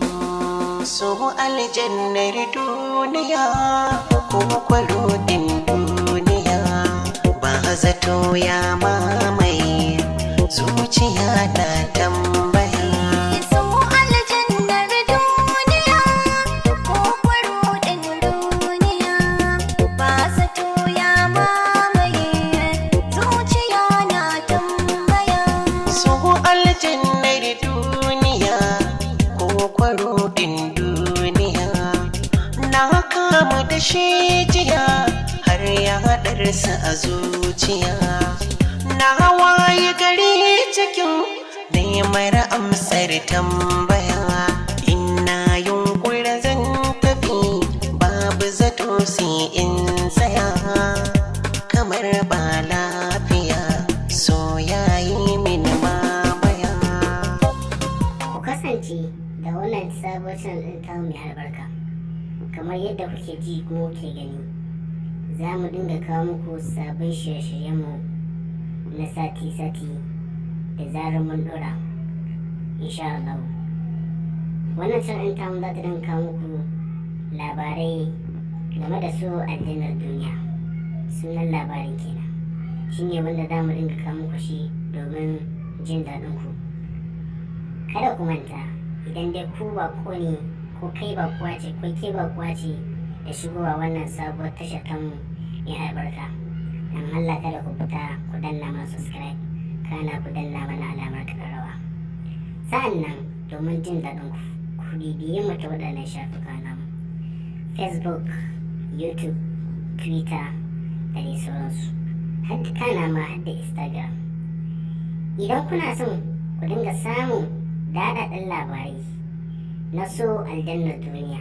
So aljannar duniya ko kwalodin duniya, ba zato ya mamaye zuciya na tambaya. So aljannar duniya ko kwaruɗin duniya, ba zato ya mamaye zuciya na tambaya. So aljannar duniya ko kwarodin duniya, na kamu da shi jiya har ya haɗarsa a zuciya. Na waye gari cikin neman amsar tambaya. Ina yunkura zan tafi, babu zato sai in tsaya kamar ba lafiya. So yayi min mamaya. Ku kasance da wannan sabuwar channel ɗin tamu mai albarka. Kamar yadda kuke ji kuma kuke gani, za mu dinga kawo muku sabbin shirye-shiryenmu na sati-sati da zarar mun ɗora, insha Allah. Wannan channel ɗin tamu za ta dinga kawo muku labarai game da so aljannar duniya. Sunan labarin kenan. Shi ne wanda za mu dinga kawo muku shi domin jin daɗin ku. Kada ku manta, idan dai ku baƙo ne, ko kai baƙuwa ce, ko ke baƙuwa ce da shigowa wannan sabuwar tashar tamu mai albarka, dan Allah kada ku fita, ku danna mana subscribe, kana ku danna mana alamar ƙararrawa. Sa'an nan, domin jin daɗin ku, ku bibiye mu ta waɗannan shafuka namu: Facebook, YouTube, Twitter da dai sauransu, har kana ma har da Instagram. Idan kuna son ku dinga samun daɗaɗɗen labarai na so aljannar duniya,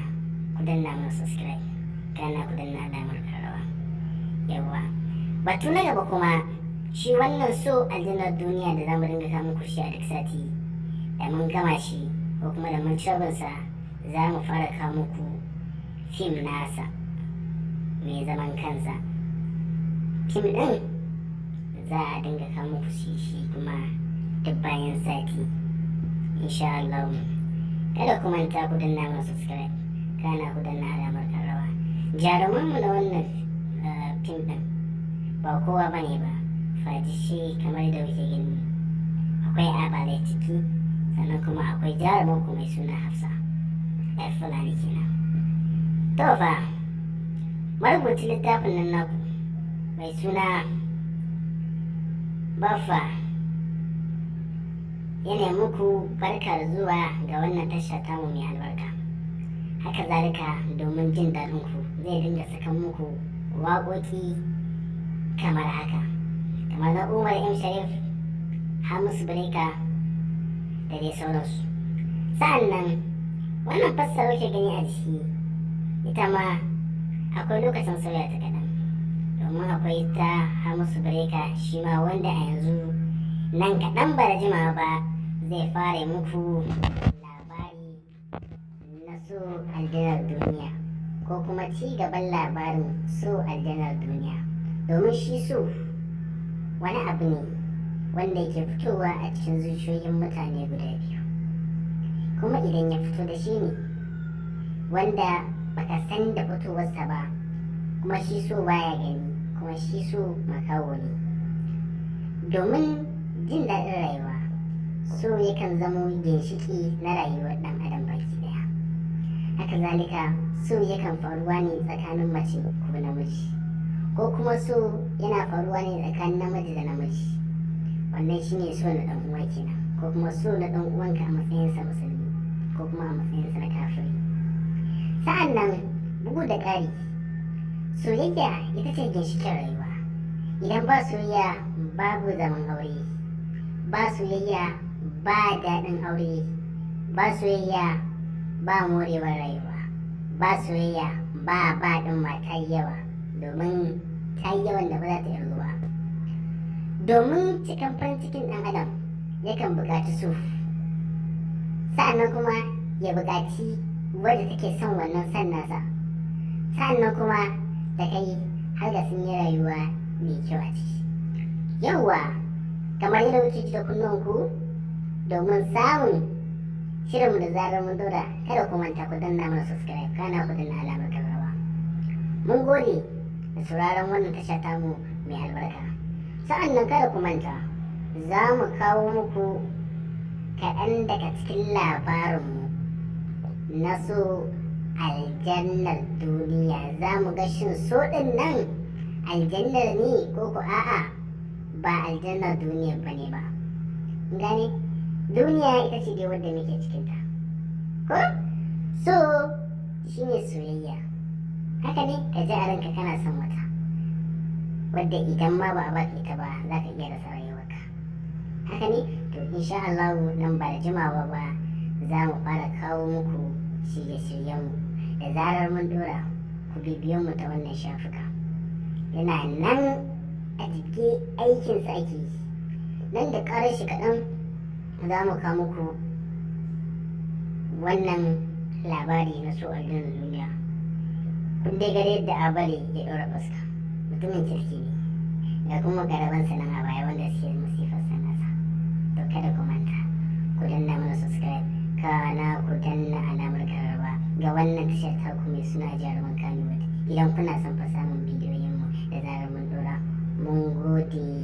ku danna mana subscribe, kana ku danna alamar ƙararrawa. Yawwa, batu na gaba kuma, shi wannan so aljannar duniya da zamu dinga kawo muku shi a duk sati, da mun gama shi ko kuma da mun ci rabinsa, za mu fara kawo muku fim nasa mai zaman kansa. Fim ɗin za a dinga kawo muku shi kuma duk bayan sati, insha Allah. Kada ku manta, ku danna mana subscribe, kana ku danna alamar ƙararrawa. Jarumanmu na wannan fim ɗin ba kowa ba ne ba face, kamar da kuke gani, akwai abale ciki, sannan kuma akwai jarumanku mai suna Hafsa yar Fulani kenan. To fa, marubuci littafin nan naku mai suna Baffa yana muku barka da zuwa ga wannan tasha tamu mai albarka. Haka zalika, domin jin daɗin ku, zai dinga saka muku waƙoƙi kamar haka, kamar na Umar M Sharif, Hamisu Breaker da dai sauransu. Sa'an nan, wannan fassara kuke gani a jiki, ita ma akwai lokacin sauya ta kaɗan, domin akwai ta Hamisu Breaker shi ma, wanda a yanzu nan kaɗan ba da jimawa ba zai fara muku labari na so aljanar duniya, ko kuma ci gaban labarin so aljanar duniya. Domin shi so wani abu ne wanda yake fitowa a cikin zuciyoyin mutane guda biyu, kuma idan ya fito da shi ne wanda baka san da fitowarsa ba. Kuma shi so baya gani, kuma shi so makaho ne. Domin jin daɗin rayuwa, so yakan zamo ginshiki na rayuwar ɗan adam baki ɗaya. Haka zalika, so yakan faruwa ne tsakanin mace ko namiji, ko kuma so yana faruwa ne tsakanin namiji da namiji. Wannan shine so na ɗan uwa kenan, ko kuma so na ɗan uwanka a matsayinsa musulmi ko kuma a matsayinsa na kafiri. Sa'an nan, bugu da ƙari, soyayya ita ce ginshikin rayuwa. Idan ba soyayya, babu zaman aure. Ba soyayya, ba daɗin aure. Ba soyayya, ba morewar rayuwa. Ba soyayya, ba ba ɗin ma ta yi yawa, domin ta yi yawan da ba za ta yi ba. Domin cikin farin cikin ɗan adam, yakan buƙaci so, sa'annan kuma ya buƙaci wadda take son wannan son nasa, sa'annan kuma da kai har ga sun yi rayuwa mai kyau a ciki. Yawwa, kamar yadda kuke ji da kunnuwanku, domin samun Shirinmu da zarar mun dora, kada ku manta ku danna mana subscribe, kana ku danna alamar karrawa. Mun gode da sauraron wannan tasha tamu mai albarka. Sa'an nan kada ku manta, za mu kawo muku kaɗan daga cikin labarinmu na So Aljannar Duniya. Za mu ga shin so ɗin nan aljannar ne ko ko a'a ba aljannar duniya ba ne ba. Gane? Duniya ita ce dai wadda muke cikinta. Ko? So shine soyayya. Haka ne, ka ji a ranka kana son wata, wadda idan ma ba a baka ita ba, za ka iya rasa rayuwarka. Haka ne? To, insha Allah nan ba da jimawa ba za mu fara kawo muku shirye-shiryenmu da zarar mun dora. Ku bibiyo mu ta wannan shafuka. Yana nan a jike, aikinsa ake yi. Nan da ƙarar shi kaɗan za mu kawo muku wannan labari na So Aljannar Duniya. Kun dai ga yadda Abale ya ɗora fuska, mutumin kirki ne, ga kuma garabansa nan a baya wanda suke masifar sanasa. To, kada ku manta ku danna mana subscribe, kana ku danna alamar kararrawa ga wannan tashar taku mai suna Jaruman Kannywood, idan kuna son fa samun bidiyoyinmu da zarar mun dora. Mun gode.